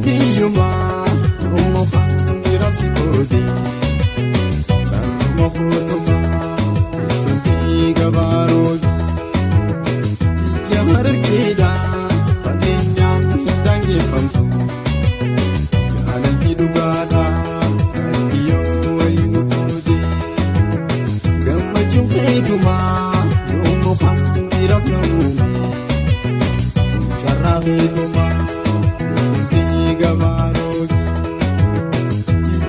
Keessumtiyyumaa yommuu hambiraaf si qoode carruma hootumaa keessumtii gabaaroo biyya harargeedhaa fageenyaan hin daangeffamtu jaalalti dhugaadhaa qalbii yoo waliin qoode gammachuun keetumaa yommuu hambiraaf na uume carraa keetumaa.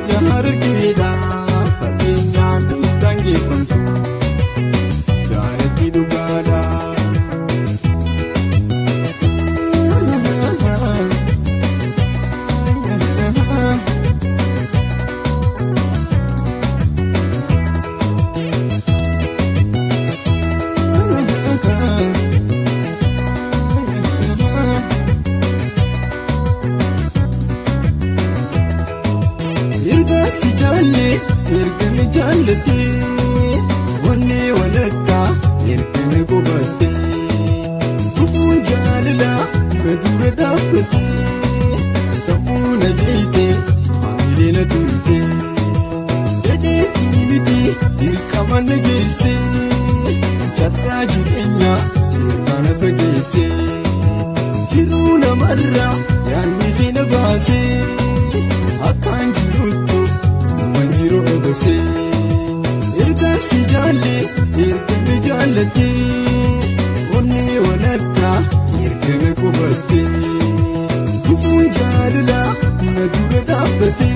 Biyya harargeedhaa fageenyaan hin daangeffamtu jaalalti dhugaadhaa. Erga si jaalle erga ni jaallatte wanni walakkaa erga ni qubatte dhufuun jaalala na dura dhaabbatte sammuu na jeete haamilee na turte dhadheetii miti dirqama na geesse carraa jireenyaa sirraa na fageesse jiruu namarraa yaadni kee na baase. Akkaan jiruutu numan jiru obose erga si jaalle erga ni jaallatte onni walakkaa erga na qubatte dhufuun jaalala na dura dhaabbatte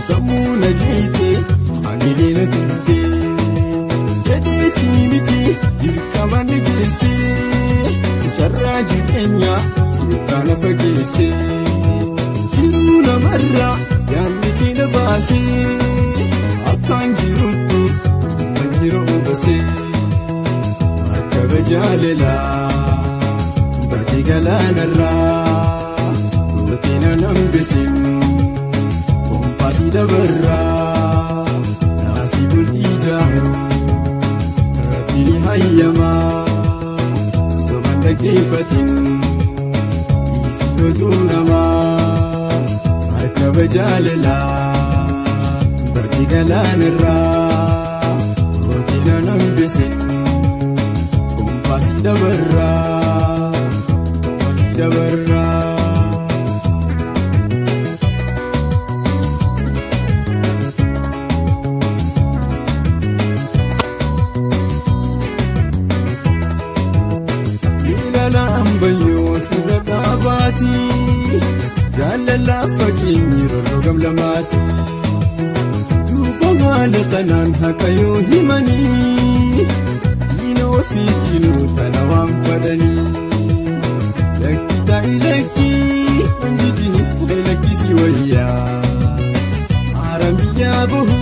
sammuu na jeete hamilee na turte dhadheetii miti dirqama na geesse carraa jireenyaa sirraa na fageesse. Jiruu namarraa yaadni kee na baase akkaan jiruutu man jiru obose markaba jaalalaa badii galaanarraa tuutiin nambisin kompaasii dabarraa naasii bultii jaaru rabbiin hayyamaa soban dhaggeeffatin dhiisii oduu namaa. Markaba jaalalaa badii galaanarraa tuutiin nambisin kompaasii dabarraa kompaasii dabarraa. Ilaalaan bayyoo fira dhaabaati. Jaalala fakkeenyi rorrogam lamaati. Duuba haala kanaan haqa yoo himanii diina ofiitiin tana waan fadhanii. Lakki taa'i lakki hundi diini taa'i lakkisi wayyaa. Haaraan biyyaa bahu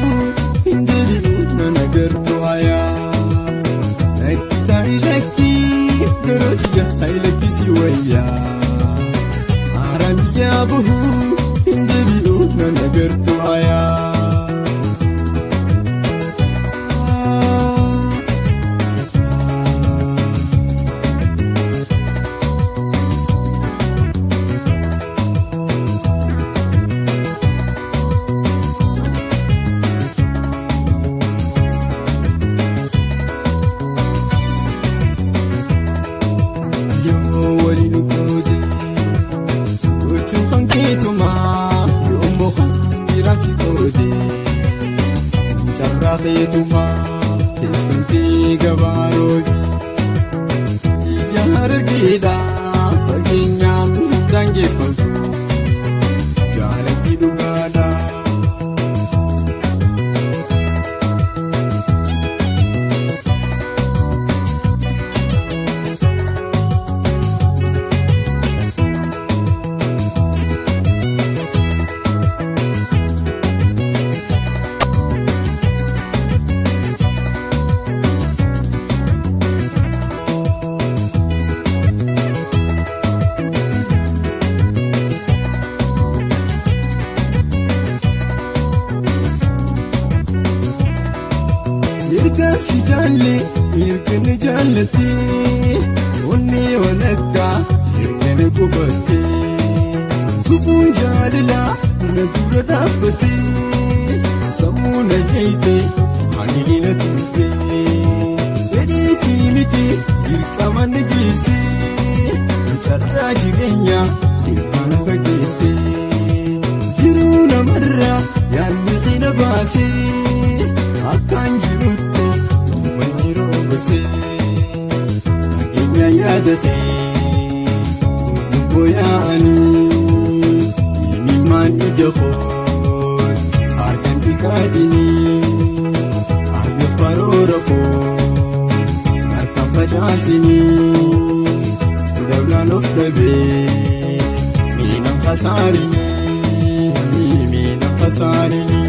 hin deebi'u nana gartuu hayaa. Lakki taa'i lakki garootiya taa'i lakkisi wayyaa. Haaraan biyyaa bahu hin deebi'u nana gartuu hayaa. Yoo waliin qoode gochuun kan keetumaa yommuu hambiraaf si qoode carraa keetumaa keessumtii gabaaroo biyya harargeedhaa fageenyaan hin daangeffamtu jaalalti dhugaadhaa. Erga si jaalle erga ni jaallatte onnee walakkaa erga ni qubatte. Gufuun jaalalaa na dura dhaabbatee sammuu na jeete ani na tuutee fedheetii miti dirqama na geessee carraa jireenyaa sirnaan fageessee jiruu namarraa yaadni xina baasee akkaan jirutti dhuma jiruu basee nageenya yaadatee lubbuu yaa'anii. Imimmaan ija koo harkaan dhiqaatini harka faroora koo harkaan facaasini dablaan of dhabee miidhaan khasaarini miidhaan khasaarini.